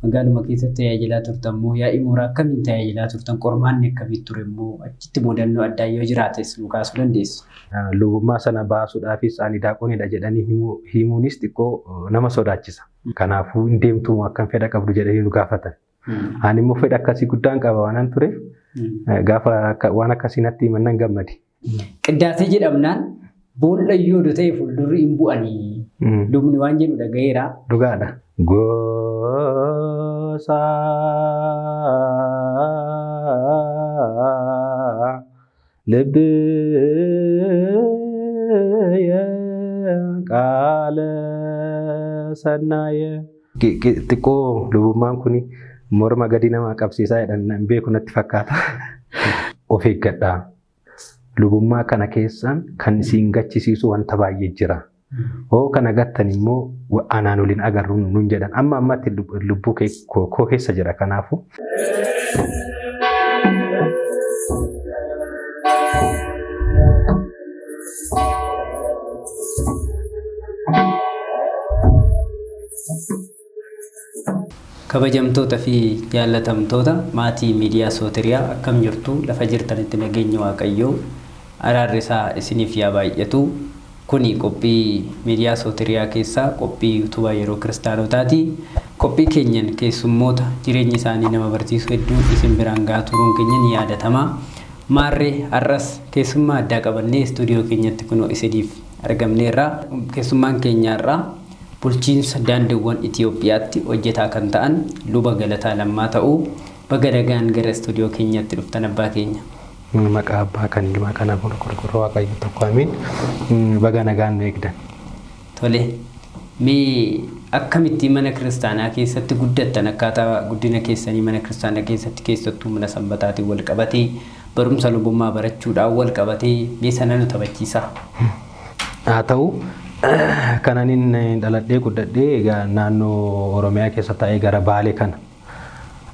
Magaaluma keessatti tajaajilaa turtan moo yaa'ii mooraa akkamiin tajaajilaa turtan? Qormaanni akkamiin ture immoo achitti mudannoo addaa yoo jiraates nu kaasuu dandeessu. Lubummaa sana baasuudhaafis ani daaqoniidha jedhanii himuunis xiqqoo nama sodaachisa. Kanaafuu hin deemtuu akkam fedha qabdu jedhanii nu gaafatan. Ani immoo fedha akkasii guddaan qaba waanan tureef gaafa waan akkasii natti himan nan gammade. Qiddaasee jedhamnaan boolla iyyuu odoo ta'e fuuldurri hin bu'anii lubni waan jedhu dhagayeera. Dhugaadha. Gosa ልብየ ቃለ ሰናየ Xiqqoo lubummaan kun morma gadi nama qabsiisaa jedhan hin beeku natti fakkaata. Of eeggadhaa. Lubummaa kana keessaan kan isin gachisiisu wanta baay'ee jira. Hoo kana gattan immoo anaan waliin agarru nun jedhan. Amma ammatti lubbuu koo keessa jira kanaafuu. Kabajamtoota fi jaallatamtoota maatii miidiyaa Sootiriyaa akkam jirtu lafa jirtanitti nageenya Waaqayyoo araarri isaa isiniif yaa baay'atu. Kuni qophii miidiyaa Sootiriyaa keessaa qophii utubaa yeroo kiristaanotaati. Qophii keenyan keessummoota jireenya isaanii nama barsiisu hedduu isin biraan gahaa turuun keenya ni yaadatama. Maarree har'as keessummaa addaa qabannee istuudiyoo keenyatti kunoo isiniif argamneerra. Keessummaan keenya har'aa bulchiinsa daandiiwwan Itoophiyaatti hojjetaa kan ta'an Luba Galataa Lammaa ta'uu baga nagaan gara istuudiyoo keenyatti dhuftan abbaa keenya. Maqaa abbaa kan ilmaa kan hafuura qulqulluu Waaqayyo tokko amiin. Baga nagaan nu eegdan. Tole, mee akkamitti mana kiristaanaa keessatti guddattan akkaataa guddina keessanii mana kiristaanaa keessatti keessattuu mana sanbataatiin wal qabatee barumsa lubummaa barachuudhaan wal qabatee mee sana nu taphachiisaa. Haa ta'u kanan dhaladhee guddadhee egaa naannoo Oromiyaa keessa taa'ee gara Baalee kana.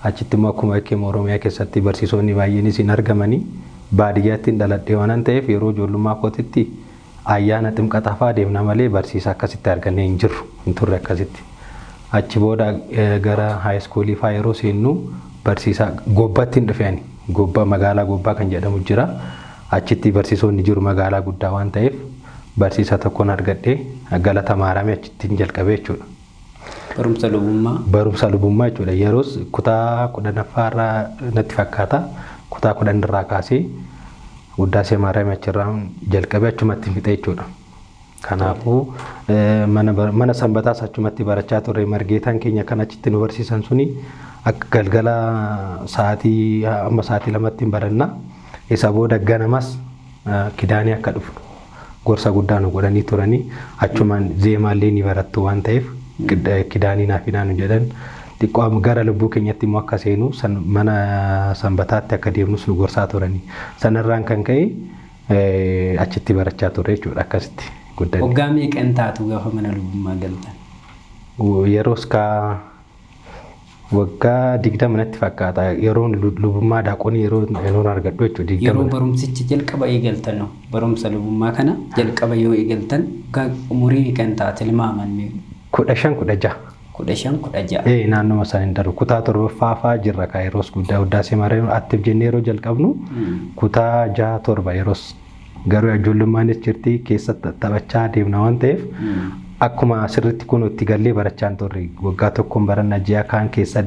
Achitti immoo akkuma beekamu Oromiyaa keessatti barsiisonni baay'eenis hin argamanii baadiyyaatti dhaladhee waan ta'eef yeroo ijoollummaa kootitti ayyaana ximqataa fa'aa deemna malee barsiisa akkasitti argannee hin jirru hin turre akkasitti. Achi booda gara haayiskuulii fa'aa yeroo seennu barsiisaa gobbatti hin dhufe ani. Gobba magaalaa gobbaa kan jedhamu jira. Achitti barsiisonni jiru magaalaa guddaa waan ta'eef barsiisaa tokkoon argadhee galata maaramee achitti jalqabee jechuudha. Barumsa lubummaa. Barumsa lubummaa jechuudha. Yeroos kutaa kudhanaffaa irraa natti fakkaata. Kutaa 10 irraa kaasee Wuddaasee Maariyaam achirraa jalqabee achumatti fixe jechuudha. Kanaafuu mana sanbataas achumatti barachaa turre margeetaan keenya kan achitti nu barsiisan suni akka galgala sa'aatii amma sa'aatii 2tti hin baranna. Isa booda ganamas kidaanii akka dhufnu gorsa guddaa nu godhanii turanii achumaan zeemaallee ni barattu waan ta'eef kidaanii naaf hidhaa nu jedhan. Xiqqoo gara lubbuu keenyatti immoo akka seenu mana sanbataatti akka deemnus nu gorsaa turanii. Sanarraan kan ka'e achitti barachaa turre jechuudha akkasitti guddanne. Waggaa meeqan taatu gaafa mana lubummaa galtan? Yeroos kaa waggaa 20 natti fakkaata. Yeroon lubummaa daaqonii yeroon argadhu jechuudha. Yeroo barumsicha jalqaba eegaltan barumsa lubummaa kana jalqaba yoo eegaltan umurii meeqan taate tilmaaman? 15 16. 15 16. Naannoo isaan hin darbu. Kutaa 7ffaa fa'aa jirra kaa yeroos guddaa Wuddaasee Maariyaam attiif jennee yeroo jalqabnu kutaa 6 7 yeroos. Garuu ijoollummaan jirti keessa taphachaa deemna waan ta'eef akkuma sirriitti kun itti gallee barachaa hin turre. Waggaa tokkoon baranna ji'a kaan keessa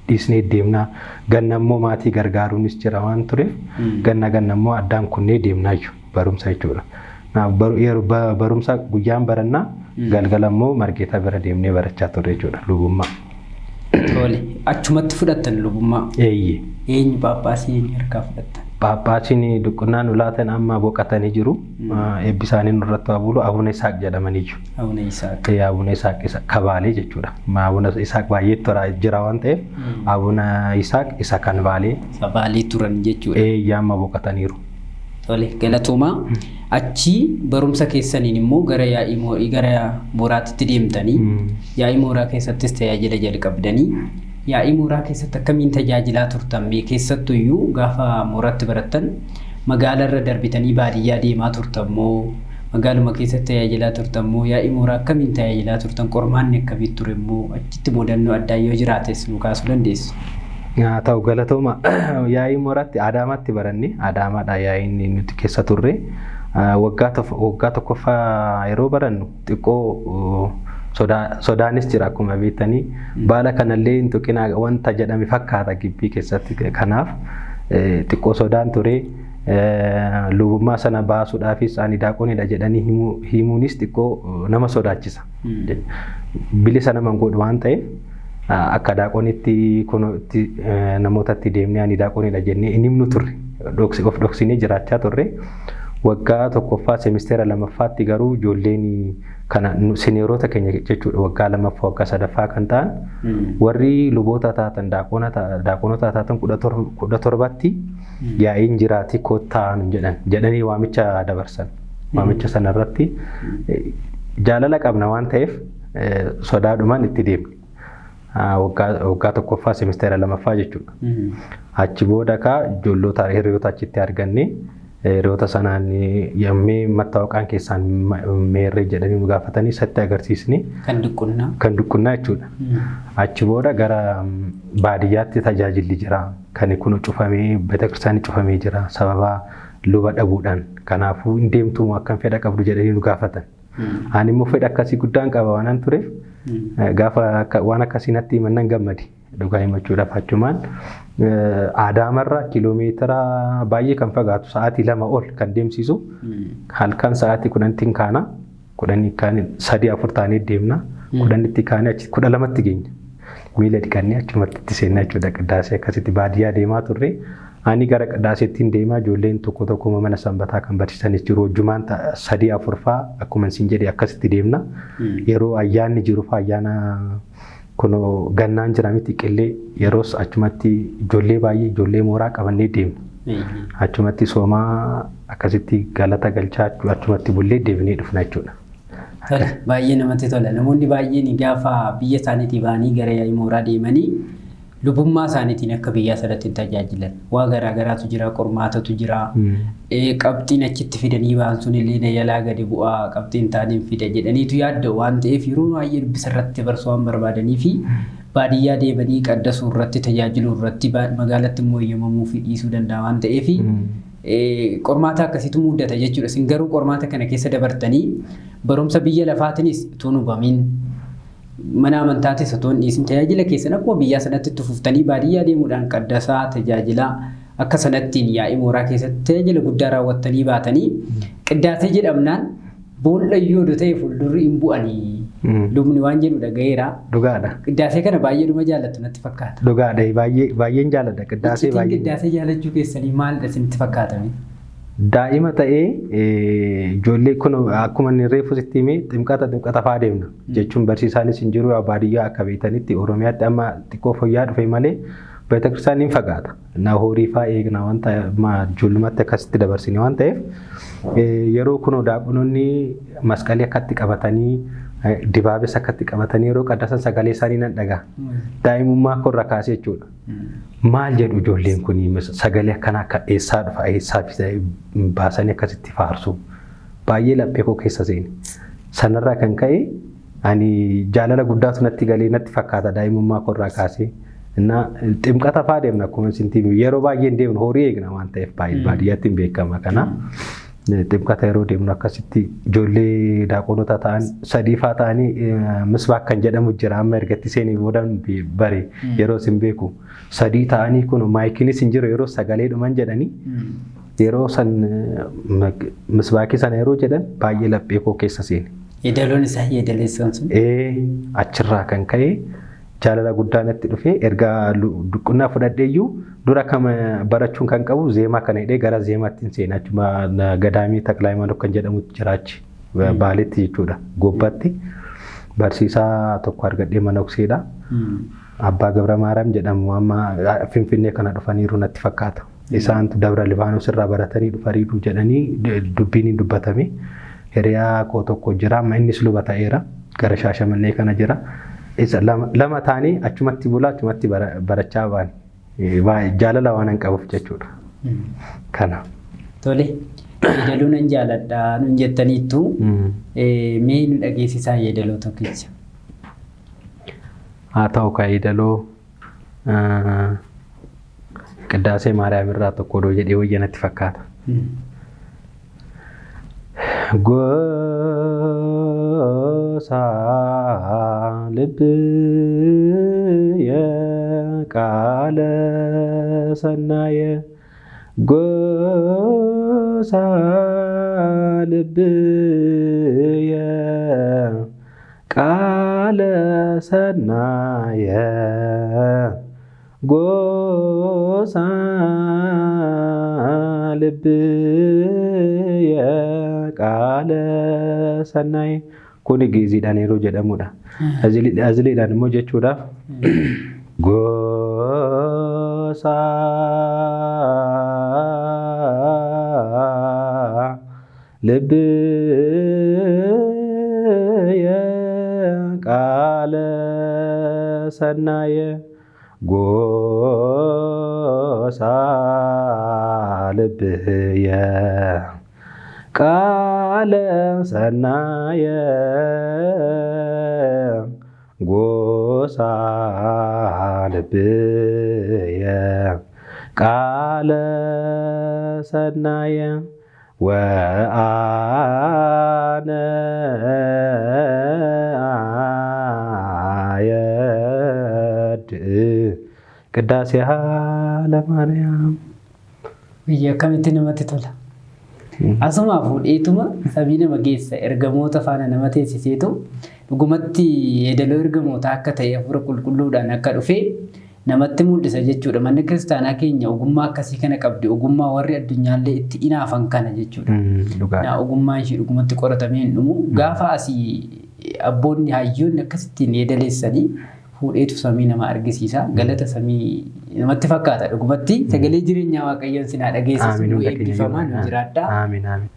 dhiisnee deemna. Ganna immoo maatii gargaaruunis jira waan tureef ganna ganna immoo addaan kunnee deemnaa jiru barumsa jechuudha. Yeroo barumsa guyyaan barannaa galgala immoo margeetaa bira deemnee barachaa turre jechuudha lubummaa. Tole, achumatti fudhattan lubummaa? Eeyyee. Eenyu Phaaphaasii eenyu harkaa fudhattan? Phaaphaasiin duqqunaa nu laatan amma boqotanii jiru. Eebbi isaanii nurratti haa bulu. Abuna Isaaq jedhamanii jiru. Abuna Isaaq. Abuna Isaaq isa kabaalee jechuudha. Abuna Isaaq baay'ee jira waan ta'eef Abuna Isaaq isa kan baalee. Isa baalee turan jechuudha. Eeyyee amma boqotaniiru. Tole galatoomaa. Achii barumsa keessaniin immoo gara yaa'ii gara mooraatti deemtanii yaa'ii mooraa keessattis tajaajila jalqabdanii yaa'ii mooraa keessatti akkamiin tajaajilaa turtan mee keessattuyyuu gaafa mooraatti barattan magaalarra darbitanii baadiyyaa deemaa turtan moo Magaaluma keessatti tajaajilaa turtan moo yaa'ii mooraa akkamiin tajaajilaa turtan, qormaanni akkamiin ture immoo achitti mudannoo addaa yoo jiraates nu kaasuu dandeessu? Haa ta'u, galatooma. Yaa'ii mooraatti Adaamaatti baranne, Adaamaadha yaa'iin nuti keessa turre. Waggaa tokkoffaa yeroo barannu xiqqoo sodaanis jira, akkuma beektanii baala kanallee hin tuqinaa wanta jedhame fakkaata gibbii keessatti, kanaaf xiqqoo sodaan ture. Lubummaa sana baasuudhaafis ani daaqoniidha jedhanii himuunis xiqqoo nama sodaachisa. Bilisa nama godhu waan ta'eef akka daaqonitti namootatti deemnee ani daaqoniidha jennee hin himnu turre. Of dhoksinee jiraachaa turre. Waggaa tokkoffaa seemisteera lammaffaatti garuu ijoolleen kana senioroota keenya jechuudha, waggaa lammaffaa waggaa sadaffaa kan ta'an, warri luboota taatan, daaqonota taatan, 17tti yaa'iin jiraati kottaa jedhan jedhanii waamicha dabarsan. Waamicha sanarratti jaalala qabna waan ta'eef sodaadhumaan itti deemne. Waggaa tokkoffaa seemisteera lamaffaa jechuudha. Achi booda kaa ijoollota hiriyoota achitti arganne, hiriyoota sanaan yammee mattaawaqaan keessaan meerree jedhanii nu gaafatanii isatti agarsiisne. Kan duqqunnaa. Kan duqqunnaa jechuudha. Achi booda gara baadiyyaatti tajaajilli jira. Kan kun cufamee, beetakiristaanii cufamee jira sababa luba dhabuudhaan. Kanaafuu hin deemtuu, akkam fedha qabdu jedhanii nu gaafatan. Ani immoo fedha akkasii guddaan qaba waan tureef gaafa waan akkasii natti himan nan gammade. Dhugaa himachuudhaaf achumaan Adaamarra kiiloomeetira baay'ee kan fagaatu, sa'aatii 2 ol kan deemsisu, halkan sa'aatii 10tti kaana, 10 kaanii sadii afur taanee deemna, 10tti kaanee achi 12tti geenya. Miila dhiqannee achumatti itti seenna jechuudha qiddaasee. Akkasitti baadiyyaa deemaa turre. Ani gara qiddaaseettiin deemaa, ijoolleen tokko tokko mana sanbataa kan barsiisanis jiru, hojjumaan sadii afur fa'aa akkuma isin jedhe akkasitti deemna. Yeroo ayyaanni jiru fa'aa, ayyaana kunoo gannaan jira miti, qillee, yeroos achumatti ijoollee baay'ee, ijoollee mooraa qabannee deemna. Achumatti soomaa akkasitti galata galchaa achumatti bullee deebinee dhufna jechuudha. Tole, baay'ee namatti tola. Namoonni baay'een gaafa biyya isaaniitii ba'anii gara yaa'ii mooraa deemanii lubummaa isaaniitiin akka biyyaa sanatti hin tajaajilan. Waa garaa garaatu jira, qormaatatu jira. Qabxiin achitti fidanii ba'an sun illee na jalaa gadi bu'aa, qabxiin taaniin fida jedhaniitu yaadda'u waan ta'eef, yeroo baay'ee dubbisa irratti dabarsuu waan barbaadanii fi baadiyyaa deemanii qaddasuu irratti, tajaajiluu irratti, magaalatti immoo eeyyamamuu fi dhiisuu danda'a waan ta'eef qormaata akkasiitu mudata jechuudha. Isin garuu qormaata kana keessa dabartanii barumsa biyya lafaatiinis utuu hin hubamin, mana amantaatis otoo hin dhiisin, tajaajila keessan akkuma biyyaa sanatti itti fuftanii baadiyyaa deemuudhaan qaddasaa tajaajilaa akka sanattiin yaa'ii mooraa keessatti tajaajila guddaa raawwattanii baatanii, qiddaasee jedhamnaan boolla iyyuu odoo ta'e fuuldurri hin bu'anii lubni waan jedhu dhaga'eera. Dhugaadha. Qiddaasee kana baay'eedhuma jaallattu natti fakkaata. Dhugaadha, baay'ee baay'een jaalladha qiddaasee. Icciitiin baay'ee. Qiddaasee jaalachuu keessanii maalidha isinitti fakkaatame? Daa'ima ta'ee ijoollee kun akkuma inni reefu sitti himee ximqata fa'aa deemna jechuun, barsiisaanis hin jiru baadiyyaa, akka beektanitti Oromiyaatti amma xiqqoo fooyya'aa dhufe malee beetakiristaaniin fagaata. Na horii fa'aa eegna wanta ijoollummaatti akkasitti dabarsine waan ta'eef, yeroo kun daaqonoonni masqalii akkatti qabatanii, dibaabes akkatti qabatanii yeroo qaddasan sagalee isaanii nan dhaga'a. Daa'imummaa koorra kaasee jechuudha. Maal jedhu ijoolleen kun, sagalee akkanaa akka eessaa dhufa, eessaa baasanii akkasitti faarsu? Baay'ee laphee koo keessa seene. Sanarraa kan ka'e ani jaalala guddaatu natti galee natti fakkaata daa'imummaa koorraa kaasee. Innaa ximqata fa'aa deemna, akkuma isin yeroo baay'ee hin deemnu, horii eegna waan ta'eef baay'ee baadiyyaatti hin beekama kana. Ximqata yeroo deemnu akkasitti ijoollee daaqonota ta'an sadii fa'aa ta'anii, misbaak kan jedhamu jira, amma ergatti seenee booda bare, yeroo isin beeku sadii ta'anii, kun maayikiinis hin jiru yeroo, sagalee dhuman jedhanii yeroo san misbaakii sana yeroo jedhan baay'ee laphee koo keessa seene. Yeedaloon isaa, yeedaleessan sun. Achirraa kan ka'e jaalala guddaa natti dhufe. Erga duqqunnaa fudhadheeyyuu dura kama barachuun kan qabu zeemaa kana hidhee gara zeemaatti hin seena. Achuma gadaamii Taklaa Hayimaanoot kan jedhamu jiraachi Baaletti jechuudha, Gobbatti. Barsiisaa tokko argadhee, manokseedha. Abbaa Gabra Maariyaam jedhamu, amma Finfinnee kana dhufaniiru natti fakkaata. Isaantu Dabra Libaanos irraa baratanii dhufaniiru jedhanii dubbiin hin dubbatame. Hiriyaa koo tokko jira, amma innis luba ta'eera. Gara Shaashamannee kana jira. Isa lama ta'anii achumatti bulaa, achumatti barachaa ba'an. Jaalala waan hin qabuuf jechuudha. Kana. Tole. Yeedaloo nan jaaladha nun jettaniittu mee nu dhageessisaa yeedaloo tokkicha. Haa ta'u kaa yeedaloo Qiddaasee Maariyaam irraa tokko odoo jedhee wayya natti fakkaata. Gosa ልብየ ቃለ ሰናየ ጎሳ ልብየ ቃለ ሰናየ ጎሳ ልብየ ቃለ ሰናየ Kuni geeziidhaan yeroo jedhamudha. Aziliidhaan immoo jechuudhaaf gosa ልብየ ቃለ ሰናየ ጎሳ ልብየ ቃለ ሰናየ ጎሳ ልብየ ቃለ ሰናየ ወአነ አየድእ ቅዳሴሃ ለማርያም Biyya akkamitti namatti tola. Asumaa fuudheetuma samii nama geessa ergamoota faana nama teessiseetu dhugumatti yeedaloo ergamootaa akka ta'e hafuura qulqulluudhaan akka dhufe namatti mul'isa jechuudha. Manni kiristaanaa keenya ogummaa akkasii kana qabdi. Ogummaa warri addunyaallee itti inaafan kana jechuudha. Dhugaadha. Ogummaan ishee dhugumatti qoratamee hin dhumu. Gaafa asii abboonni hayyoonni akkasittiin yeedaleessanii fuudheetu samii nama argisiisa. Galata samii namatti fakkaata dhugumatti sagalee jireenyaa Waaqayyoon sinaa dhageessisu nu eebbifamaa nu jiraadhaa. Amiin amiin.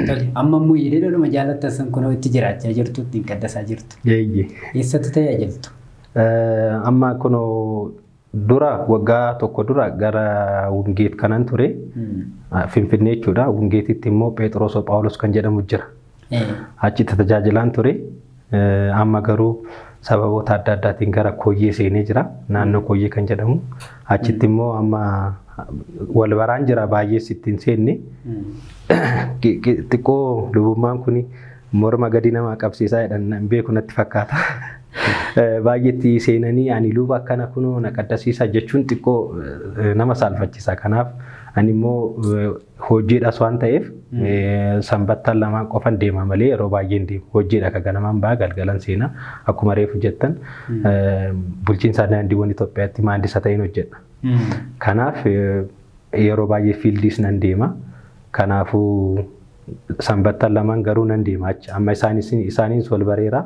Tole amma immoo yeedaloodhuma jaalattan san kunoo itti jiraachaa jirtu ittiin qaddasaa jirtu. Eeyyee. Eessatti tajaajiltu? Amma kunoo dura waggaa tokko dura gara Wungeet kanan ture. Finfinnee jechuudha. Wungeetitti immoo Phexros Phaawulos kan jedhamu jira. Achitti tajaajilaan ture. Amma garuu sababoota adda addaatiin gara Koyyee seenee jira. Naannoo Koyyee kan jedhamu. Achitti immoo amma wal baraan jira baay'ees ittiin seenne. Xiqqoo lubummaan kun morma gadi nama qabsiisaa jedhan hin beeku natti fakkaata. Baay'eetti seenanii ani luba akkana kunoo na qaddasiisa jechuun xiqqoo nama saalfachiisa. Kanaaf ani immoo hojiidhas waan ta'eef sanbattan lamaan qofan deema malee yeroo baay'ee hin deemu. Hojiidha kan ganamaan ba'a galgalan seenaa akkuma reefu jettan bulchiinsa daandiiwwan Itoophiyaatti maandisa ta'een hojjedha. Kanaaf yeroo baay'ee fiildiis nan deema. Kanaafuu sanbattan lamaan garuu nan deema achi. Amma isaanis wal bareera.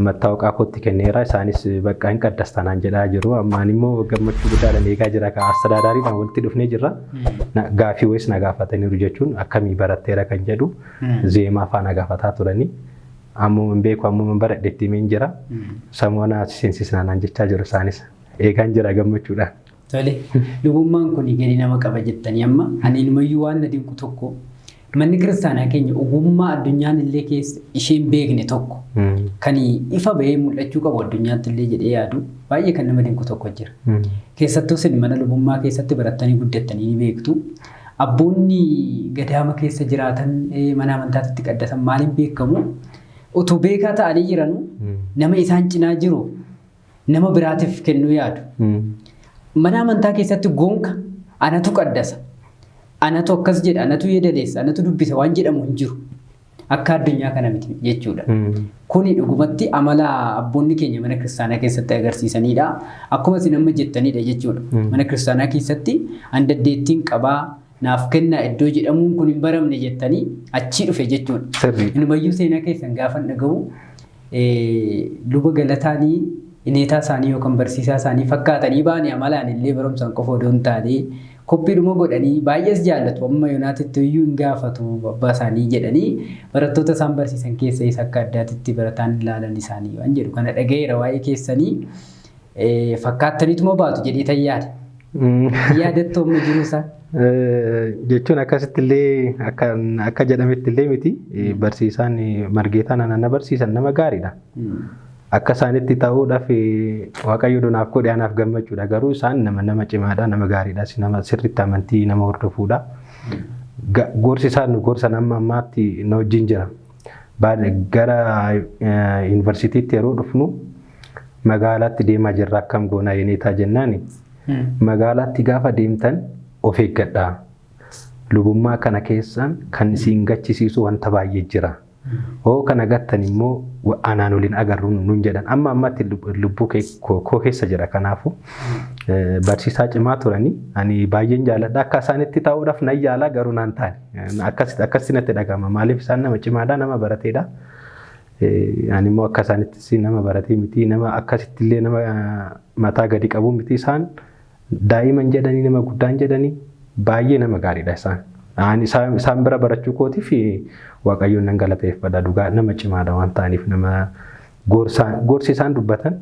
Mattaawaqaa kootti kenneera. Isaanis bakka hin qaddastanaan jedhaa jiru. Amma ani immoo gammachuu guddaadhaan eegaa jira. Astadaadaariidhaan walitti dhufnee jirra. Gaaffii wayis na gaafataniiru jechuun akkamii baratteera kan jedhu zeemaa faa na gaafataa turanii. Ammuma hin beeku ammuma hin baradhe itti himeen jira. Samoona seensisnaan jechaa jiru isaanis. Eegaan jira gammachuudhaan. Tole lubummaan kun gadi nama qaba jettanii amma ani inumayyuu waan na dinqu tokko manni kiristaanaa keenya ogummaa addunyaan illee keessa isheen beekne tokko kan ifa bahee mul'achuu qabu addunyaatti illee jedhee yaadu baay'ee kan nama dinqu tokko jira. Keessattuu isin mana lubummaa keessatti barattanii guddattanii ni beektu. Abboonni gadaama keessa jiraatan mana amantaatti qaddasan maaliin beekamu? Utuu beekaa ta'anii jiranu nama isaan cinaa jiru nama biraatiif kennuu yaadu. Mana amantaa keessatti gonka anatu qaddasa, anatu akkas jedha, anatu yeedaleessa, anatu dubbisa waan jedhamu hin jiru. Akka addunyaa kana miti jechuudha. Kuni dhugumatti amala abboonni keenya mana kiristaanaa keessatti agarsiisanidha. Akkuma isin amma jettanidha jechuudha. Mana kiristaanaa keessatti an dandeettiin qabaa naaf kennaa iddoo jedhamuun kun hin baramne jettanii achii dhufe jechuudha. Inumayyuu seenaa keessan gaafa dhaga'u luba galataanii ineetaa isaanii yookaan barsiisaa isaanii fakkaatanii baanii amalaan illee barumsaan qofa odoo hin taane koppiidhuma godhanii baay'ees jaallatu amma yoonaatitti iyyuu hin gaafatu abbaa isaanii jedhanii barattoota isaan barsiisan keessa isa akka addaatitti barataan ilaalan isaanii waan jedhu kana dhaga'eera waa'ee keessanii fakkaattaniituma baatu jedhee tayyaadha. Yaadattoo amma jiru isaa? Jechuun akkasitti illee akka jedhametti illee miti. Barsiisaan Margeetaan ana barsiisan nama gaariidha. Akka isaanitti ta'uudhaaf Waaqayyo naaf godhe anaaf gammachuudha. Garuu isaan nama cimaadha, nama gaariidha, nama sirriitti amantii nama hordofuudha. Gorsi isaan nu gorsan amma ammaatti na wajjin jira. Gara yuunivarsiitiitti yeroo dhufnu magaalaatti deemaa jirra akkam goonaa yeneetaa jennaani. Magaalaatti gaafa deemtan of eeggadhaa. Lubummaa kana keessaan kan isin gachisiisu wanta baay'ee jira. Hoo kana gattan immoo anaan waliin agarru nuun jedhan. Amma ammatti lubbuu koo keessa jira. Kanaafuu barsiisaa cimaa turanii ani baay'een jaaladha. Akka isaanitti ta'uudhaaf nan yaala garuu naan taane. Akkasitti natti dhagahama. Maaliif isaan nama cimaadha, nama barateedha. Ani immoo akka isaanittis nama baratee miti, nama akkasitti illee nama mataa gadi qabu miti. Isaan daa'iman jedhanii nama guddaan jedhanii baay'ee nama gaariidha isaan. Ani isaan bira barachuu kootiif Waaqayyoon nan galateeffadha. Dhugaa nama cimaadha waan ta'aniif nama gorsi isaan dubbatan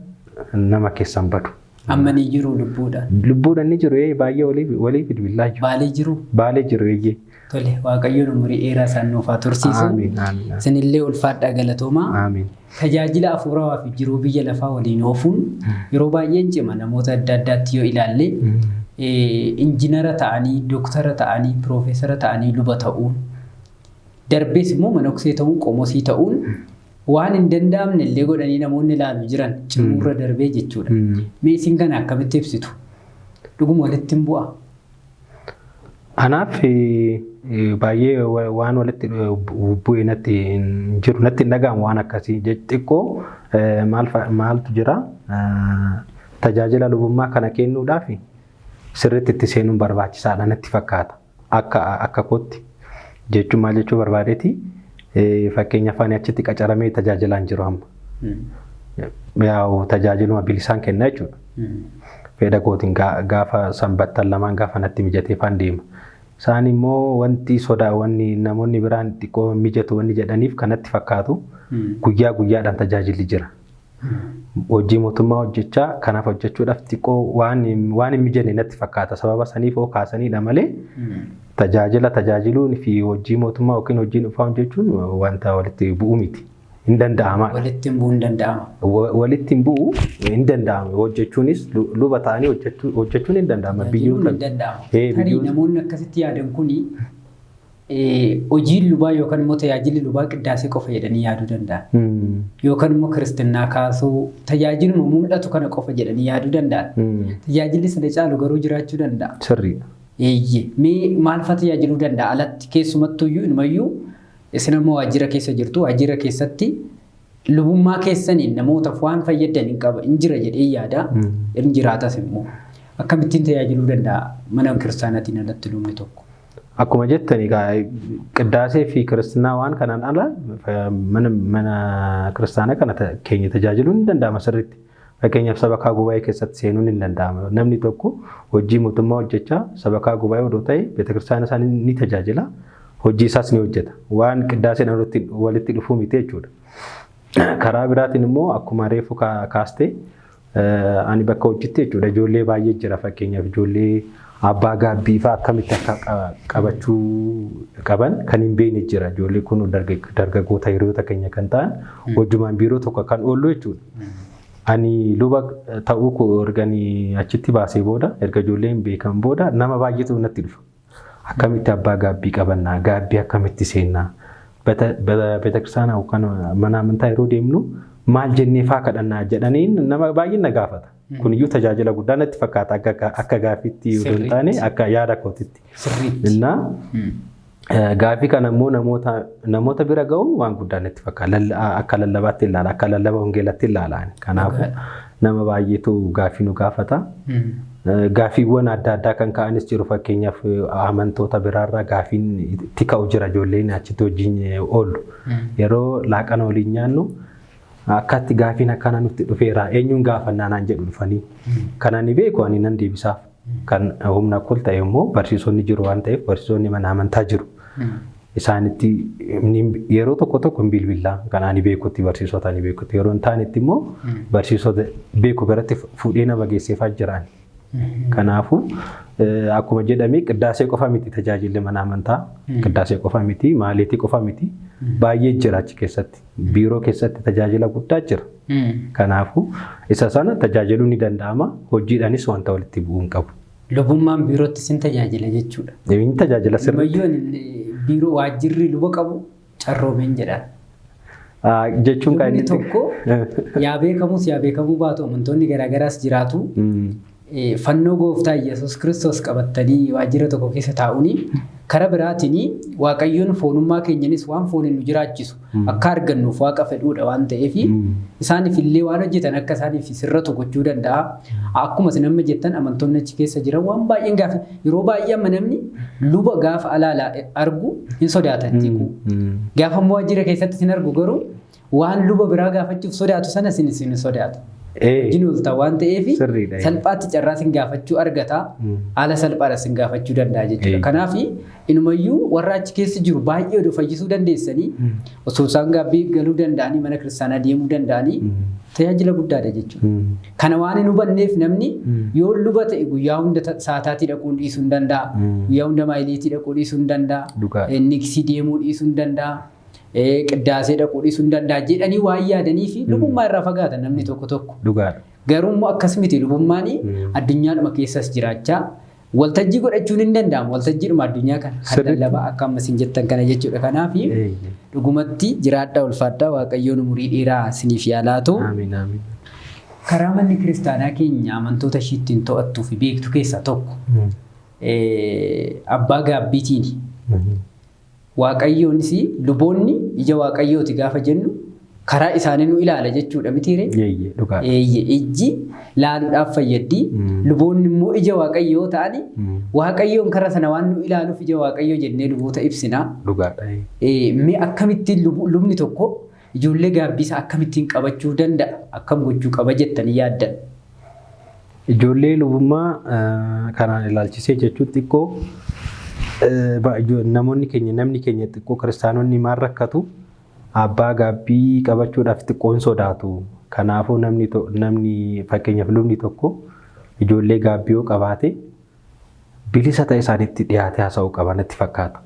nama keessan badu. Amma ni jiru lubbuudhaan. Lubbuudhaan ni jiru baay'ee walii bilbilaa jiru. Baalee jiru? Baalee jiru eeyyee. Tole Waaqayyoon umurii dheeraa isaan nuuf haa tursiisu. Amiin amiin. Isinillee ulfaadhaa galatoomaa. Amiin. Tajaajila hafuurawaa fi jiruu biyya lafaa waliin oofuun yeroo baay'een cima namoota adda addaatti yoo ilaalle injinara ta'anii, dooktara ta'anii, piroofeesara ta'anii luba ta'uun darbees immoo manoksee ta'uun, qomosii ta'uun waan hin danda'amne illee godhanii namoonni ilaalu jiran cimuurra darbee jechuudha. Mee isin kana akkamitti ibsitu? Dhuguma walitti hin bu'aa? Anaaf baay'ee waan walitti bu'e natti hin jiru, natti hin dhaga'amu waan akkasii. Xiqqoo maaltu jira tajaajila lubummaa kana kennuudhaaf sirriitti itti seenuun barbaachisaadha natti fakkaata. Akka kootti jechuun maal jechuu barbaadeeti fakkeenyaaf ani achitti qacaramee tajaajilaan jiru amma. Yaa'u tajaajiluma bilisaan kenna jechuudha. Fedha kootiin gaafa sanbattan lamaan gaafa natti mijatee faan deema. Isaan immoo wanti sodaa wanni namoonni biraan xiqqoo mijatu wanni jedhaniif kanatti fakkaatu guyyaa guyyaadhaan tajaajilli jira. Hojii mootummaa hojjechaa kanaaf hojjechuudhaaf xiqqoo waan hin mijanne natti fakkaata. Sababa saniif hoo kaasanidha malee tajaajila tajaajiluun fi hojii mootummaa yookiin hojii dhuunfaa hojjechuun wanta walitti bu'u miti. Hin danda'ama. Walitti hin bu'u hin danda'ama. Walitti hin bu'u hin danda'ama. Hojjechuunis luba ta'anii hojjechuun hin danda'ama. Biyyoota hin danda'ama. Tarii namoonni akkasitti yaadan kuni hojiin lubaa yookaan immoo tajaajilli lubaa qiddaasee qofa jedhanii yaaduu danda'an. Yookaan immoo kiristinnaa kaasuu tajaajiluma mul'atu kana qofa jedhanii yaaduu danda'an. Tajaajilli sana caalu garuu jiraachuu danda'a. Sirriidha. Eeyyee. Mee maal fa'a tajaajiluu danda'a alatti keessumattuyyuu inumayyuu isin ammoo waajjira keessa jirtu waajjira keessatti lubummaa keessaniin namootaaf waan fayyadan hin qaba hin jira jedhee yaada hin jiraatas immoo akkamittiin tajaajiluu danda'a mana kiristaanaatiin alatti lubni tokko. Akkuma jettani qiddaasee fi kiristinnaa waan kanaan ala mana kiristaanaa kana keenya tajaajiluun ni danda'ama sirriitti. Fakkeenyaaf sabakaa gubaa'ee keessatti seenuun ni danda'ama. Namni tokko hojii mootummaa hojjechaa sabakaa gubaa'ee odoo ta'e beetakiristaana isaa ni tajaajila. Hojii isaas ni hojjeta. Waan qiddaaseen walitti dhufuu miti jechuudha. Karaa biraatiin immoo akkuma reefu kaastee ani bakka hojiitti jechuudha ijoollee baay'ee jira fakkeenyaaf ijoollee abbaa gaabbii fa'aa akkamitti akka qabachuu qaban kan hin beekne jira. Ijoollee kun dargaggoota hiriyoota keenya kan ta'an hojumaan biiroo tokko kan oollu jechuudha. Ani luba ta'uu koo erganii achitti baasee booda erga ijoolleen beekan booda nama baay'eetu natti dhufa. Akkamitti abbaa gaabbii qabannaa, gaabbii akkamitti seennaa, beetakiristaanaa yookaan mana amantaa yeroo deemnu maal jennee faa kadhannaa jedhanii nama baay'een na gaafata. Kuniyyuu tajaajila guddaa natti fakkaata akka gaaffiitti yoo hin taane akka yaada kootitti. Innaa gaaffii kana immoo namoota bira ga'uun waan guddaa natti fakkaata. Akka lallabaatti ilaala, akka lallaba wangeelatti ilaala. Kanaafuu nama baay'eetu gaaffii nu gaafata. Gaaffiiwwan adda addaa kan ka'anis jiru fakkeenyaaf amantoota biraarraa gaaffiin itti ka'u jira ijoolleen achitti wajjin oollu. Yeroo laaqana waliin nyaannu akkatti gaaffiin akkana nutti dhufeera eenyuun gaafannaa naan jedhu dhufanii. Kan ani beeku ani nan deebisaaf. Kan humna kol ta'e immoo barsiisonni jiru waan ta'eef barsiisonni mana amantaa jiru. Isaanitti yeroo tokko tokko hin bilbillaa kan ani beekutti barsiisota ani beekutti yeroo hin taanetti immoo barsiisota beeku biratti fuudhee nama geesseefaa jiraan. Kanaafuu akkuma jedhame qiddaasee qofa miti tajaajilli mana amantaa. Qiddaasee qofa miti, maaliitii qofa miti. Baay'ee jira achi keessatti. Biiroo keessatti tajaajila guddaa jira. Kanaafuu isa sana tajaajiluu ni danda'ama. Hojiidhaanis wanta walitti bu'uu hin qabu. Lubummaan biirootti sin tajaajila jechuudha. Inni tajaajila sirriitti. Ammayyoon biiroo waajjirri luba qabu carroomeen jedhaan. Jechuun kan inni tokko yaa beekamus yaa beekamuu baatu amantoonni garaagaraas jiraatu. Fannoo gooftaa Yesuus Kiristoos qabatanii waajjira tokko keessa taa'uuni karaa biraatiin Waaqayyoon foonummaa keenyanis waan fooniin nu jiraachisu akka argannuuf Waaqa fedhuudha waan ta'eef isaaniif illee waan hojjetan akka isaaniif sirratu gochuu danda'a. Akkuma isin amma jettan amantoonni achi keessa jiran waan baay'een gaafa yeroo baay'ee amma namni luba gaafa alaalaa argu hin sodaatan jechuudha. Gaafa immoo waajjira keessatti isin argu garuu waan luba biraa gaafachuuf sodaatu sana isin sodaatu. Wajjin oolta waan ta'eef salphaatti carraa sin gaafachuu argata. Haala salphaadha sin gaafachuu danda'a jechuudha. Kanaaf inumayyuu warra achi keessa jiru baay'ee oduu fayyisuu dandeessanii osoo isaan gaabbii galuu danda'anii mana kiristaanaa deemuu danda'anii tajaajila guddaadha jechuudha. Kana waan hin hubanneef namni yoo luba ta'e guyyaa hunda saataatii dhaquun dhiisuu hin danda'a. Guyyaa hunda maayiliitii dhaquu dhiisuu hin danda'a. Niksii deemuu dhiisuu hin danda'a. Qiddaasee dhaquu dhiisuu hin danda'a jedhanii waan yaadanii fi lubummaa irraa fagaatan namni tokko tokko. Garuu immoo akkas miti lubummaan addunyaadhuma keessas jiraachaa waltajjii godhachuun hin danda'amu. Waltajjiidhuma addunyaa kana kan lallabaa akka amma isin jettan kana jechuudha. Kanaaf dhugumatti jiraadhaa ulfaadhaa Waaqayyoon umurii dheeraa isiniif yaa laatu. Karaa manni kiristaanaa keenya amantoota ishii ittiin to'attuu fi beektu keessaa tokko abbaa gaabbiitiini. Waaqayyoonis luboonni ija Waaqayyooti gaafa jennu karaa isaanii nu ilaala jechuudha mitiiree? Ijji laaluudhaaf fayyaddi. Luboonni immoo ija Waaqayyoo ta'ani Waaqayyoon karaa sana waan nu ilaaluuf ija Waaqayyoo jennee luboota ibsina. Mee akkamittiin lubni tokko ijoollee gaabbii isaa akkamittiin qabachuu danda'a? Akkam gochuu qaba jettanii yaaddan? Ijoollee lubummaa kanaan ilaalchisee jechuun xiqqoo namoonni keenya namni keenya xiqqoo kiristaanonni maal rakkatu abbaa gaabbii qabachuudhaaf xiqqoo hin sodaatu. Kanaafuu namni fakkeenyaaf lubni tokko ijoollee gaabbii yoo qabaate bilisa ta'e isaanitti dhiyaatee haasa'uu qaba natti fakkaata.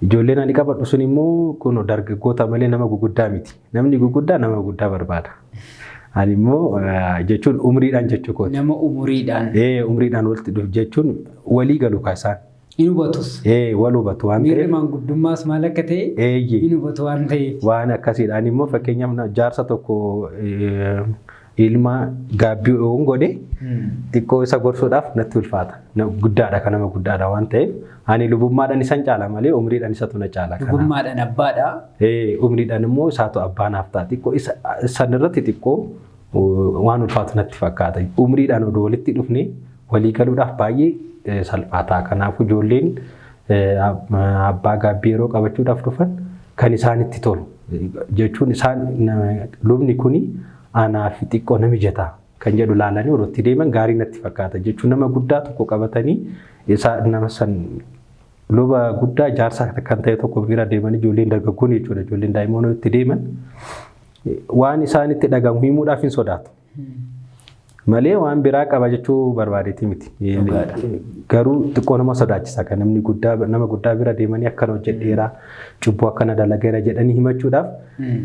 Ijoolleen ani qabadhu sun immoo kun dargaggoota malee nama guguddaa miti. Namni guguddaa nama guguddaa barbaada. Ani immoo jechuun umriidhaan jechuu kooti. Nama umuriidhaan. Umriidhaan walitti dhufu jechuun walii galu isaan. Hin hubatus. Wal hubatu waan ta'eef. Miirri maanguddummaas maal akka ta'e hin hubatu waan ta'eef. Waan akkasiidhaan immoo fakkeenyaaf jaarsa tokko ilma gaabbii yoon godhe xiqqoo isa gorsuudhaaf natti ulfaata. Guddaadha kan nama guddaadha waan ta'eef ani lubummaadhaan isan caala malee umriidhaan isatu na caala. Lubummaadhaan abbaadha. Umriidhaan immoo isaatu abbaa naaf ta'a. Xiqqoo isan irratti xiqqoo waan ulfaatu natti fakkaata. Umriidhaan odoo walitti dhufne walii galuudhaaf baay'ee salphaata. Kanaafuu ijoolleen abbaa gaabbii yeroo qabachuudhaaf dhufan kan isaanitti tolu jechuun isaan lubni kuni anaaf xiqqoo na mijata kan jedhu laalanii walitti deeman gaarii natti fakkaata jechuun nama guddaa tokko qabatanii nama san luba guddaa jaarsa kan ta'e tokko bira deemanii ijoolleen dargaggoon jechuudha ijoolleen daa'imman itti deeman waan isaanitti dhagamu himuudhaaf hin sodaatu. Malee waan biraa qaba jechuu barbaadeeti miti. Garuu xiqqoo nama sodaachisa kan namni guddaa nama guddaa bira deemanii akkana hojjedheera cubbuu akkana dalageera jedhanii himachuudhaaf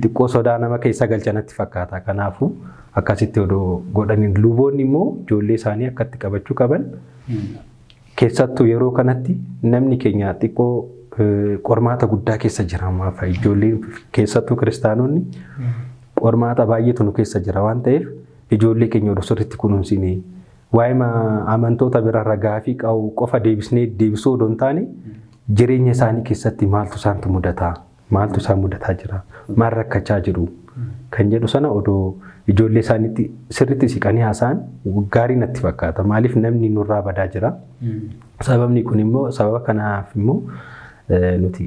xiqqoo sodaa nama keessa galchanatti fakkaata. Kanaafuu akkasitti odoo godhanii luboonni immoo ijoollee isaanii akkatti qabachuu qaban keessattuu yeroo kanatti namni keenya xiqqoo qormaata guddaa keessa jira ammaa ijoolleen keessattuu kiristaanonni qormaata baay'eetu nu keessa jira waan ta'eef ijoollee keenya odoo sirriitti kunuunsinee waa'ee amantoota biraarra gaafii qabu qofa deebisnee deebisuu odoo hin taane jireenya isaanii keessatti maaltu isaantu mudataa maaltu isaan mudataa jira maal rakkachaa jiru kan jedhu sana odoo ijoollee isaaniitti sirriitti siqanii haasa'an gaarii natti fakkaata. Maaliif namni nurraa badaa jira. Sababni kun immoo sababa kanaaf immoo nuti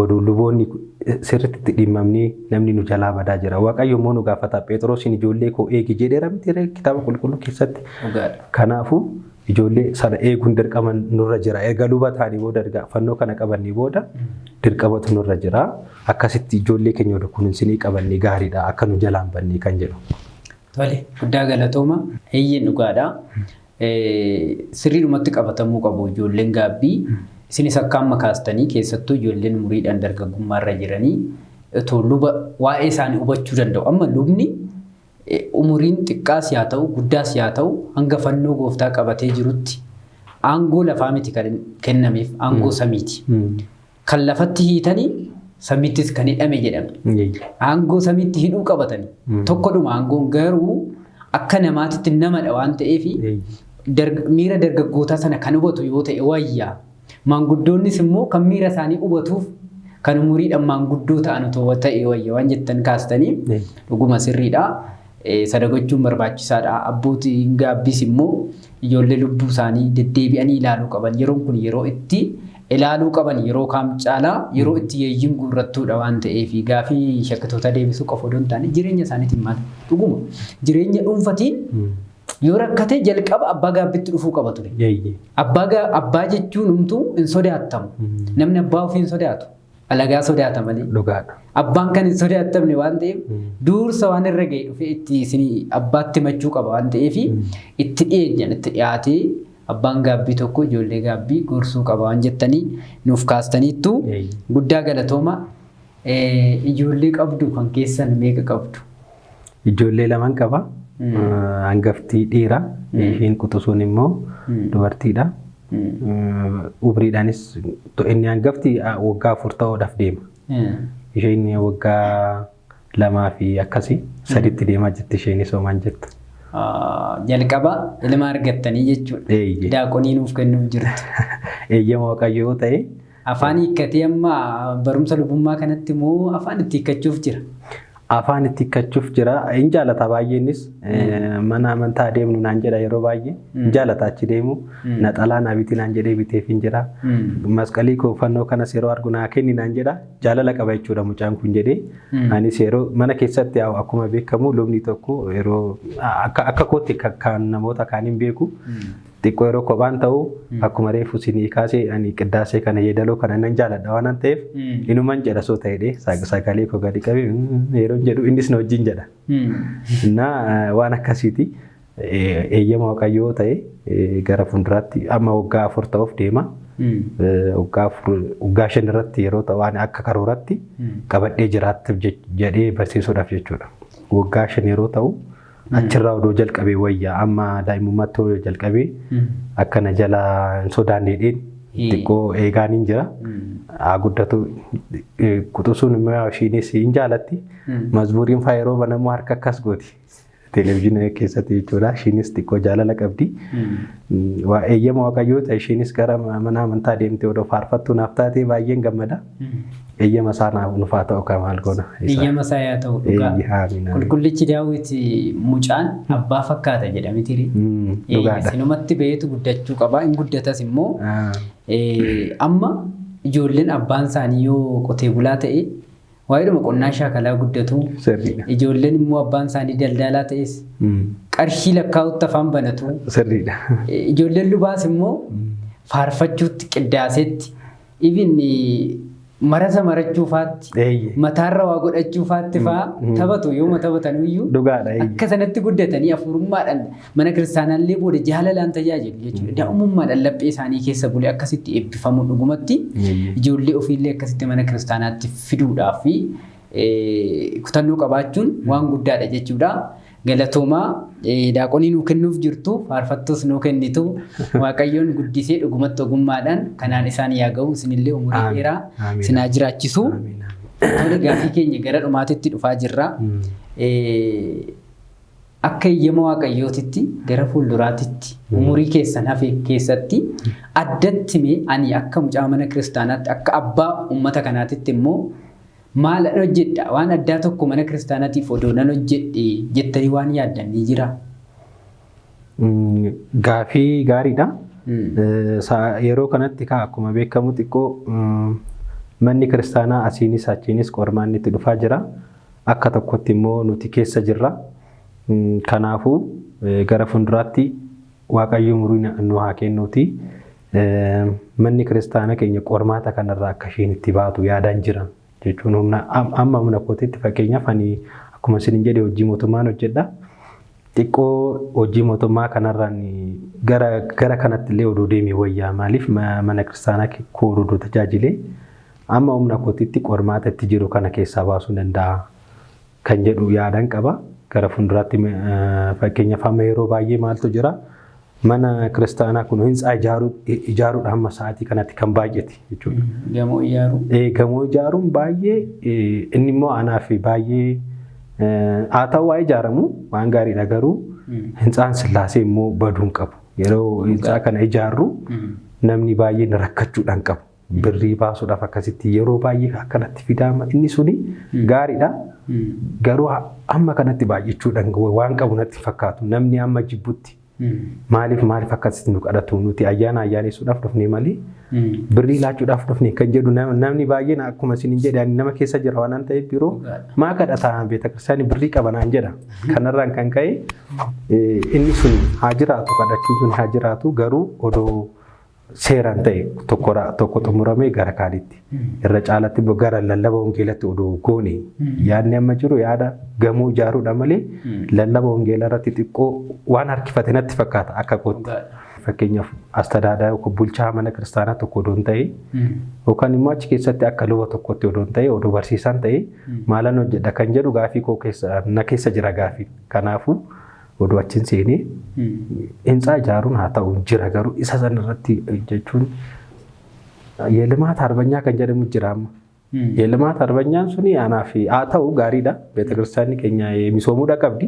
odoo luboonni sirriitti itti dhimmamnee namni nu jalaa badaa jira. Waaqayyo immoo nu gaafata. Phexrosiin ijoollee koo eegi jedheera miti kitaaba qulqulluu keessatti. Kanaafuu ijoollee sana eeguun dirqama nurra jira. Erga luba ta'anii booda erga fannoo kana qabannee booda dirqamatu nurra jira. Akkasitti ijoollee keenya odoo kunuunsinee qabannee gaariidha. Akka nu jalaan bannee kan jedhu. Tole guddaa galatooma. Eeyyeen dhugaadha. Sirriidhumatti qabatamuu qabu ijoolleen gaabbii. Isinis akka amma kaastanii keessattuu ijoolleen umuriidhaan dargaggummaarra jiranii otoo luba waa'ee isaanii hubachuu danda'u. Amma lubni umuriin xiqqaas yaa ta'u guddaas yaa ta'u hanga fannoo gooftaa qabatee jirutti aangoo lafaa miti kan kennameef aangoo samiiti. Kan lafatti hiitanii samiittis kan hidhame jedhama. Aangoo samiitti hidhuu qabatanii tokkodhuma aangoon garuu akka namaatitti namadha waan ta'eef miira dargaggootaa sana kan hubatu yoo ta'e wayyaa. Maanguddoonnis immoo kan miira isaanii hubatuuf kan umuriidhaan maanguddoo ta'an otoo ta'e wayya waan jettan kaastanii dhuguma sirriidha. Sana gochuun barbaachisaadha. Abbootiin gaabbiis immoo ijoollee lubbuu isaanii deddeebi'anii ilaaluu qaban. Yeroon kun yeroo itti ilaaluu qaban yeroo kaam caalaa yeroo itti yeeyyiin guurrattuudha waan ta'eef gaafii shakkitoota deebisuu qofa odoo hin taane jireenya isaaniitiin maal dhuguma jireenya dhuunfatiin yoo rakkate jalqaba abbaa gaabbitti dhufuu qaba ture. Abbaa jechuun humtuu hin sodaattamu. Namni abbaa ofii hin sodaatu. Alagaa sodaata malee. Dhugaadha. Abbaan kan hin sodaattamne waan ta'eef dursa waan irra ga'e dhufee itti isinii abbaatti himachuu qaba waan ta'eef itti dhiyeenyaan itti dhiyaatee abbaan gaabbii tokko ijoollee gaabbii gorsuu qaba waan jettanii nuuf kaastaniittu guddaa galatooma. Ijoollee qabdu kan keessan meeqa qabdu? Ijoollee lamaan qaba. Hangaftii dhiira. Isheen quxisuun immoo dubartiidha. Umriidhaanis inni hangafti waggaa 4 ta'uudhaaf deema. Isheen waggaa 2 fi akkasii 3tti deemaa jirti isheenis hoomaan jirtu. Jalqaba ilma argattanii jechuudha. Daaqonii nuuf kennuuf jirtu. Eeyyama Waaqayyoo yoo ta'e. Afaan hiikkatee amma barumsa lubummaa kanatti immoo afaan itti hiikkachuuf jira. Afaan itti hiikkachuuf jira. Hin jaalata baay'eenis. Mana amantaa deemnu naan jedha yeroo baay'ee. Hin jaalata achi deemu. Naxalaa naa biti naan jedhee biteef hin jira. Masqalii koo fannoo kanas yeroo argu naa kenni naan jedha. Jaalala qaba jechuudha mucaan kun jedhee. Anis yeroo mana keessatti akkuma beekamu lubni tokko yeroo akka kootti kan namoota kaaniin beeku. Xiqqoo yeroo kophaan ta'u akkuma reefu isinii kaasee ani qiddaasee kana yeedaloo kana nan jaaladha waan ta'eef inuman jedha soo ta'edhe sagalee koo gadi qabee yeroo jedhu innis na wajjin jedha. Innaa waan akkasiiti eeyyama Waaqayyoo ta'e gara fuulduraatti amma waggaa 4 ta'uuf deema. Waggaa 5 irratti yeroo ta'u waan akka karooratti qabadhee jiraattuuf jedhee barsiisuudhaaf jechuudha. Waggaa 5 yeroo ta'u achirraa odoo jalqabee wayyaa amma daa'imummaatti odoo jalqabee akkana jala hin sodaanneedheen xiqqoo eegaan hin jira. Haa guddatu quxisuun immoo ishiinis hin jaalatti. Mazmuuriin faa yeroo banamu harka akkas gooti. Televezyiinii keessatti jechuudha. Ishiinis xiqqoo jaalala qabdi. Eeyyama Waaqayyoo ta'e ishiinis gara mana amantaa deemtee odoo faarfattuu naaf taatee baay'een gammada. Eeyyama isaa nuuf haa ta'u kan maal goona. Eeyyama isaa yaa ta'u dhugaa. Qulqullichi Daawit mucaan abbaa fakkaata jedhame tiri. Dhugaadha. Sinumatti beetu guddachuu qaba. Hin guddatas immoo amma ijoolleen abbaan isaanii yoo qotee bulaa ta'e waa'eedhuma qonnaa shaakalaa guddatu. Ijoolleen immoo abbaan isaanii daldalaa ta'es qarshii lakkaa'utti afaan banatu. Sirriidha. Ijoolleen lubaas immoo faarfachuutti qiddaasetti even marasa marachuu faatti mataarra waa godhachuu faatti faa taphatu yooma taphatan iyyuu akka sanatti guddatanii afurummaadhaan mana kiristaanaallee booda jaalalaan tajaajilu jechuudha. Daa'imummaadhaan laphee isaanii keessa bulee akkasitti eebbifamu dhugumatti ijoollee ofiillee akkasitti mana kiristaanaatti fiduudhaaf kutannoo qabaachuun waan guddaadha jechuudha. Galatoomaa daaqonii nuu kennuuf jirtu faarfattus nuu kennitu Waaqayyoon guddisee dhugumatti ogummaadhaan kanaan isaan yaa ga'u isinillee umurii dheeraa isin haa jiraachisu. Tole gaaffii keenya gara dhumaatitti dhufaa jirra. Akka eeyyama Waaqayyootitti gara fuulduraatitti umurii keessan hafe keessatti addatti mee ani akka mucaa mana kiristaanaatti akka abbaa uummata kanaatitti immoo maal hojjedha waan addaa tokko mana kiristaanaatiif odoo nan hojjedhe jettanii waan yaaddan ni jira. Gaaffii gaariidha. Yeroo kanatti akkuma beekamu xiqqoo manni kiristaanaa asiinis achiinis qormaanni itti dhufaa jira. Akka tokkotti immoo nuti keessa jirra. Kanaafuu gara fuulduraatti Waaqayyo umurii nu haa kennuuti. Manni kiristaanaa keenya qormaata kanarraa akka isheen itti baatu yaadaan jira. Jechuun humna amma humna kootiitti fakkeenyaaf ani akkuma isin jedhe hojii mootummaan hojjedha. Xiqqoo hojii mootummaa kanarraan gara kanatti illee oduu deemee wayyaa maaliif mana kiristaanaa koo oduu tajaajilee amma humna kootiitti qormaata itti jiru kana keessaa baasuu danda'a kan jedhu yaadan qaba. Gara fuulduraatti fakkeenyaaf amma yeroo baay'ee maaltu jira mana kiristaanaa kun hintsaa ijaaruudha hamma sa'aatii kanatti kan baay'ate jechuudha. Gamoo ijaaruu. Gamoo ijaaruun baay'ee inni immoo anaaf baay'ee haa ta'u waa ijaaramu waan gaariidha garuu hintsaan sillaasee immoo baduu hin qabu. Yeroo hintsaa kana ijaarru namni baay'een rakkachuudhaan qabu. Birrii baasuudhaaf akkasitti yeroo baay'ee akkanatti fidaama inni suni gaariidha. Garuu amma kanatti baay'achuudhaan waan qabu natti fakkaatu namni amma jibbutti maaliif akkasitti nu kadhatu nuti ayyaana ayyaanessuudhaaf dhufne malee birrii laachuudhaaf dhufne kan jedhu namni baay'een akkuma isin jedhe ani nama keessa jira waan ta'eef biroo maa kadhataa beetakiristaanii birrii qaba naan jedha. Kanarraan kan ka'e inni sun haa jiraatu kadhachuun sun haa jiraatu garuu odoo seeraan ta'e tokko xumuramee gara kaanitti irra caalatti gara lallaba wangeelatti odoo goone yaadni amma jiru yaada gamoo ijaaruudha malee lallaba wangeelaa irratti xiqqoo waan harkifate natti fakkaata akka kootti. Fakkeenyaaf astadaadaa yookaan bulchaa mana kiristaanaa tokko odoo hin ta'e yookaan immoo achi keessatti akka luba tokkotti odoo hin ta'e odoo barsiisaan ta'e maalan hojjedha kan jedhu gaafii koo keessa na keessa jira gaafii. Kanaafuu odoo achiin seenee hintsaa ijaaruun haa ta'u jira garuu isa sanarratti jechuun የልማት አርበኛ kan jedhamu jira amma. የልማት አርበኛን suni anaaf haa ta'u gaariidha. Beetakiristaanni keenya misoomuudha qabdi.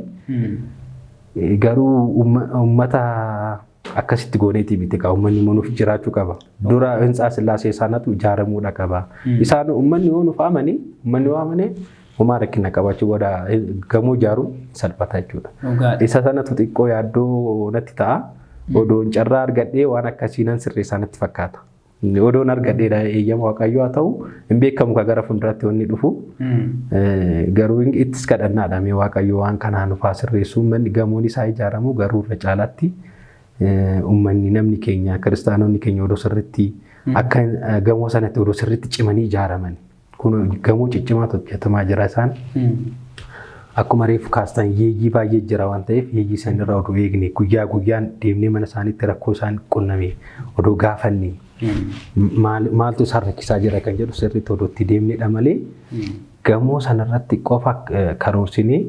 Garuu uummata akkasitti gooneetii miti qaba. Uummanni immoo nuuf jiraachuu qaba. Dura hintsaa sillaasee isaanatu ijaaramuudha qaba. Isaan uummanni yoo nuuf amane uummanni yoo amane homaa rakkina qabaachuu booda gamoo ijaaruun salphata jechuudha. Isa sanatu xiqqoo yaaddoo natti ta'a. Odoon carraa argadhee waan akkasii nan sirreessaa natti fakkaata. Odoon argadheedha eeyyama waaqayyoo haa ta'u hin beekamu ka gara fuulduraatti wanni dhufu. Garuu ittis kadhannaadha mee waaqayyo waan kanaa nuuf haa sirreessu manni gamoon isaa ijaaramu garuu irra caalaatti uummanni namni keenya kiristaanonni keenya odoo sirriitti akka gamoo sanatti odoo sirriitti cimanii ijaaraman. Kun gamoo ciccimaatu hojjetamaa jira isaan. Akkuma reefu kaastan yeeyyii baay'ee jira waan ta'eef yeeyyii sanirraa odoo eegne guyyaa guyyaan deemnee mana isaaniitti rakkoo isaan qunname odoo gaafanne maaltu isaan rakkisaa jira kan jedhu sirriitti odoo itti deemnedha malee gamoo sanarratti qofa karoorsinee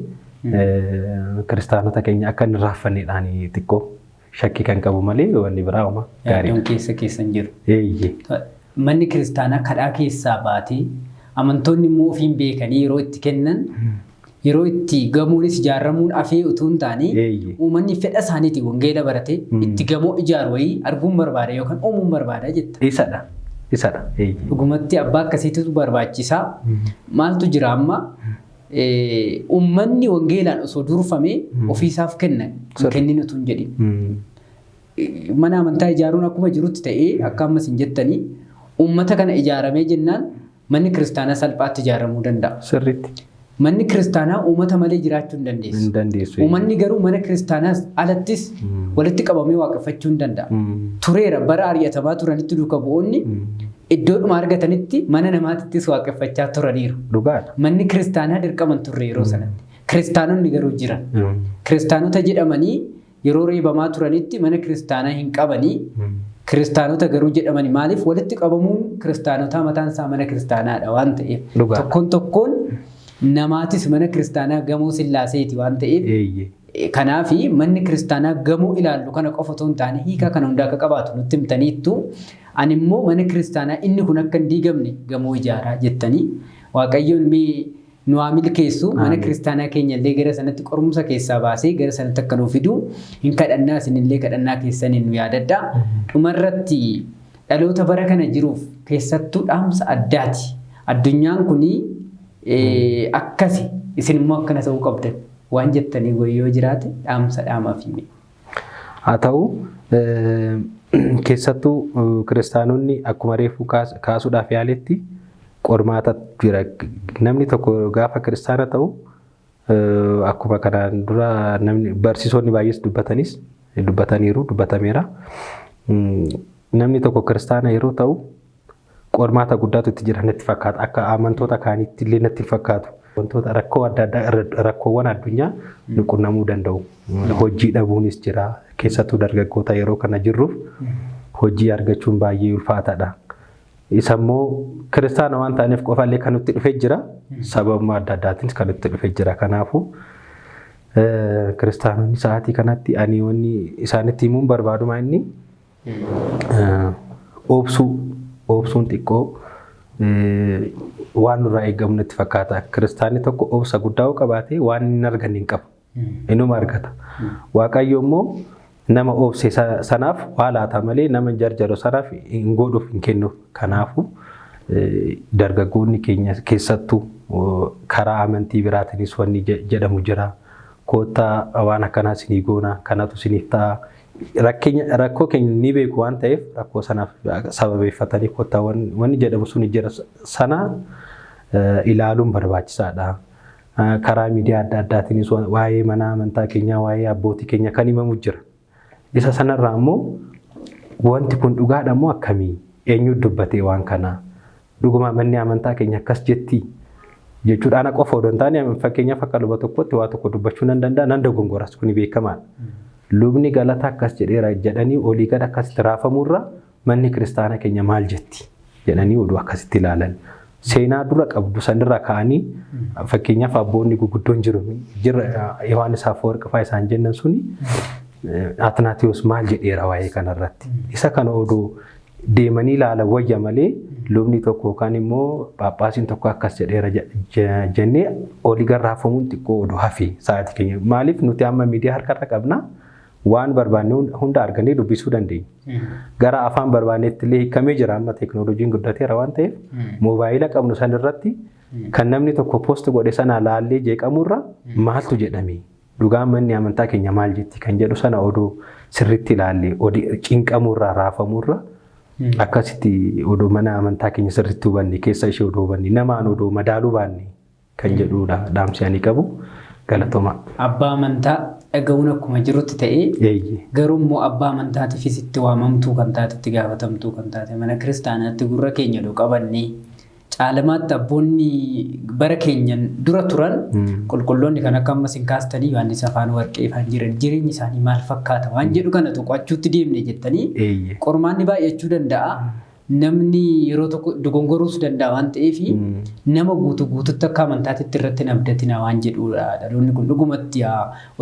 kiristaanota keenya akka hin raaffanneedhaan xiqqoo shakkii kan qabu malee wanni biraa homaa gaariidha. Yaaddoon keessa keessan jiru. Eeyyee. Manni kiristaanaa kadhaa keessaa baatee amantoonni immoo ofiin beekanii yeroo itti kennan yeroo itti gamoonis ijaaramuun hafee utuu hin taane uummanni fedha isaaniitiin wangeela baratee itti gamoo ijaaru wayii arguun barbaada yookaan uumuun barbaada jetta. Isadha. Isadha. Dhugumatti abbaa akkasiitu barbaachisaa. Maaltu jira amma uummanni wangeelaan osoo durfamee ofiisaaf kenna hin kennin utuu hin jedhin. Mana amantaa ijaaruun akkuma jirutti ta'ee akka ammas hin jettanii uummata kana ijaaramee jennaan manni kiristaanaa salphaatti ijaaramuu danda'a. Sirriitti. Manni kiristaanaa uummata malee jiraachuu hin dandeessu. Hin dandeessu. Uummanni garuu mana kiristaanaas alattis walitti qabamee waaqeffachuu hin danda'a. Tureera bara ari'atamaa turanitti duuka bu'oonni iddoodhuma argatanitti mana namaatittis waaqeffachaa turaniiru. Dhugaadha. Manni kiristaanaa dirqama hin turre yeroo sanatti. Kiristaanonni garuu jiran. Kiristaanota jedhamanii yeroo reebamaa turanitti mana kiristaanaa hin qabanii kiristaanota garuu jedhamanii maaliif walitti qabamuun kiristaanotaa mataan isaa mana kiristaanaadha waan ta'eef. Tokkoon tokkoon namaatis mana kiristaanaa gamoo sillaaseeti waan ta'eef. Kanaafi manni kiristaanaa gamoo ilaallu kana qofa otoo hin taane hiikaa kana hundaa akka qabaatu nutti himtaniittu ani immoo mana kiristaanaa inni kun akka hin diigamne gamoo ijaaraa jettanii waaqayyoon mee nu haa milkeessu mana kiristaanaa keenya illee gara sanatti qorumsa keessaa baasee gara sanatti akka nuu fidu hin kadhannaa isinillee kadhannaa keessaniin nu yaadadha. Dhumarratti dhaloota bara kana jiruuf keessattuu dhaamsa addaati. Addunyaan kuni akkasi isin immoo akkana ta'uu qabdan waan jettanii wayyoo jiraate dhaamsa dhaamaaf hime. Haa ta'u keessattuu kiristaanonni akkuma reefu kaasuudhaaf yaaletti qormaata jira. Namni tokko gaafa kiristaana ta'u akkuma kanaan dura namni barsiisonni baay'ees dubbataniiru dubbatameera. Namni tokko kiristaana yeroo ta'u qormaata guddaatu itti jira natti fakkaata. Akka amantoota kaaniitti illee natti fakkaatu. Wantoota rakkoo adda addaa rakkoowwan addunyaa nu qunnamuu danda'u. Hojii dhabuunis jira. Keessattuu dargaggoota yeroo kana jirruuf hojii argachuun baay'ee ulfaataadha. Isa immoo kiristaana waan ta'aniif qofallee kan nutti dhufee jira. Sababuma adda addaatiinis kan nutti dhufee jira. Kanaafuu kiristaanonni sa'aatii kanatti ani wanni isaanitti himuun barbaaduma inni obsuun xiqqoo waan nurraa eegamu natti fakkaata. Kiristaanni tokko obsa guddaa yoo qabaate waan inni arganne hin qabu. Inuma argata. Waaqayyo immoo nama obse sanaaf waa laata malee nama jarjaru sanaaf hin godhuuf hin kennuuf. Kanaafuu dargaggoonni keenya keessattuu karaa amantii biraatiinis wanni jedhamu jira. Koottaa waan akkanaa isinii goona kanatu isiniif ta'a. Rakkoo keenya ni beeku waan ta'eef rakkoo sanaaf sababeeffatanii koottaa wanni jedhamu sun jira. Sana ilaaluun barbaachisaadha. Karaa miidiyaa adda addaatiinis waa'ee mana amantaa keenyaa waa'ee abbootii keenyaa kan himamu jira. Isa sanarraa immoo wanti kun dhugaadha moo akkamii? Eenyu dubbatee waan kana? Dhuguma manni amantaa keenya akkas jettii? Jechuudha ana qofa odoo hin taane fakkeenyaaf akka luba tokkotti waa tokko dubbachuu nan danda'a nan dogongoras kuni beekamaadha. Lubni Galataa akkas jedheera jedhanii olii gad akkasitti raafamurra manni kiristaana keenya maal jetti jedhanii oduu akkasitti ilaalan. Seenaa dura qabdu sanirra ka'anii fakkeenyaaf abboonni guguddoon jiru jira Yohaannis Afawarqi fa'aa isaan jennan suni Atinaatiyoos maal jedheera waa'ee kanarratti. Isa kana oduu deemanii ilaalan wayya malee lubni tokko yookaan immoo phaaphaasiin tokko akkas jedheera jennee olii gad raafamuun xiqqoo oduu hafe sa'aatii keenya. Maaliif nuti amma miidiyaa harkarra qabna waan barbaanne hunda argannee dubbisuu dandeenya. Gara afaan barbaannetti illee hiikamee jira amma teekinooloojiin guddateera waan ta'eef moobaayila qabnu sanirratti kan namni tokko poost godhe sana laallee jeeqamurra maaltu jedhame dhugaan manni amantaa keenya maal jetti kan jedhu sana oduu sirriitti ilaalle cinqamurraa raafamurra akkasitti oduu mana amantaa keenya sirriitti hubanne keessa ishee oduu hubanne namaan oduu madaaluu baanne kan jedhudha dhaamsi ani qabu galatoomaa. Abbaa amantaa dhaga'uun akkuma jirutti ta'ee garuu immoo abbaa amantaatiifis itti waamamtuu kan taate itti gaafatamtuu kan taate mana kiristaanaatti gurra keenya oduu qabannee caalamaatti abboonni bara keenya dura turan qulqulloonni kan akka ammas hin kaastanii Yohaannis afaan warqee ifaan jiran jireenyi isaanii maal fakkaata waan jedhu kana tuqachuutti deemne jettanii qormaanni baay'achuu danda'a. Namni yeroo tokko dogongoruus danda'a waan ta'eef nama guutuu guututti akka amantaatitti irratti abdatina waan jedhudha. Dhaloonni kun dhugumatti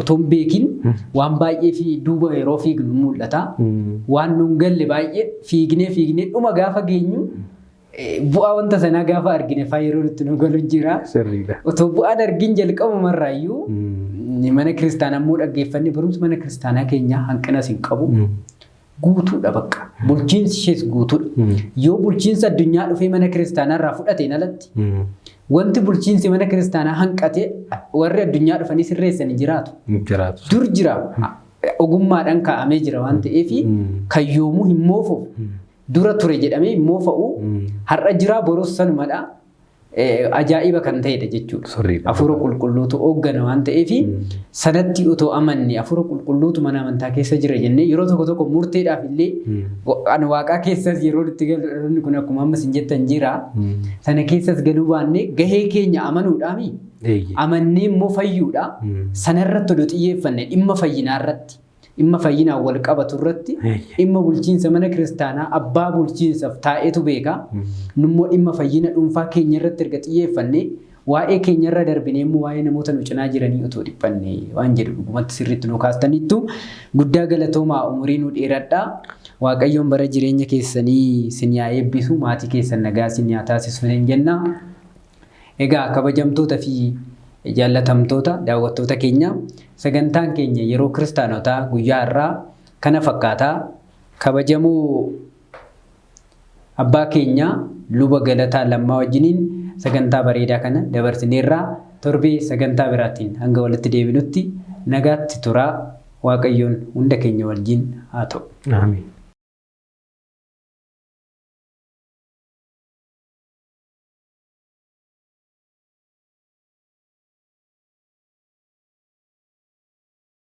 otoo hin beekin waan baay'ee fi duuba yeroo fiignu mul'ata. Waan nuun galle baay'ee fiignee fiignee dhuma gaafa geenyu bu'aa wanta sanaa gaafa argine faa yeroo nutti nu galu jira. Otoo bu'aan argin jalqabumarraayyuu mana kiristaanaa immoo dhaggeeffanne barumsi mana kiristaanaa keenyaa hanqinas hin qabu. Guutuudha bakka. Bulchiinsi ishees guutuudha. Yoo bulchiinsa addunyaa dhufee mana kiristaanaa irraa fudhateen alatti wanti bulchiinsi mana kiristaanaa hanqate warri addunyaa dhufanii sirreessanii jiraatu. Dur jira. Ogummaadhaan kaa'amee jira waan ta'eef kan yoomuu hin moofu. Dura ture jedhamee hin moofa'u. Har'a jira borus sanumadha. Ajaa'iba kan ta'edha jechuudha. Hafuura qulqulluutu hooggana waan ta'eef sanatti otoo amanne hafuura qulqulluutu mana amantaa keessa jira jennee yeroo tokko tokko murteedhaaf illee an waaqaa keessas yeroo itti galu dhaloonni kun akkuma ammas hin jettan jira. Sana keessas galuu baannee gahee keenya amanuudhaami. Amannee immoo fayyuudha. Sanarratti odoo xiyyeeffanne dhimma fayyinaa irratti. Dhimma fayyinaan wal qabatu irratti dhimma bulchiinsa mana kiristaanaa abbaa bulchiinsaaf taa'etu beeka. Nummoo dhimma fayyina dhuunfaa keenya irratti erga xiyyeeffanne waa'ee keenya irra darbinee immoo waa'ee namoota nu cinaa jiranii otoo dhiphanne waan jedhu dhugumatti sirriitti nu kaastaniittu guddaa galatoomaa umurii nu dheeradhaa. Waaqayyoon bara jireenya keessanii sin yaa eebbisu maatii keessan nagaa sin yaa taasisu hin jenna. Egaa kabajamtoota fi jaallatamtoota daawwattoota keenya sagantaan keenya yeroo kiristaanotaa guyyaa har'aa kana fakkaataa kabajamoo abbaa keenya luba Galataa Lammaa wajjiniin sagantaa bareedaa kana dabarsineerraa torbee sagantaa biraatiin hanga walitti deebinutti nagaatti turaa Waaqayyoon hunda keenya wajjin haa ta'u. Amiin.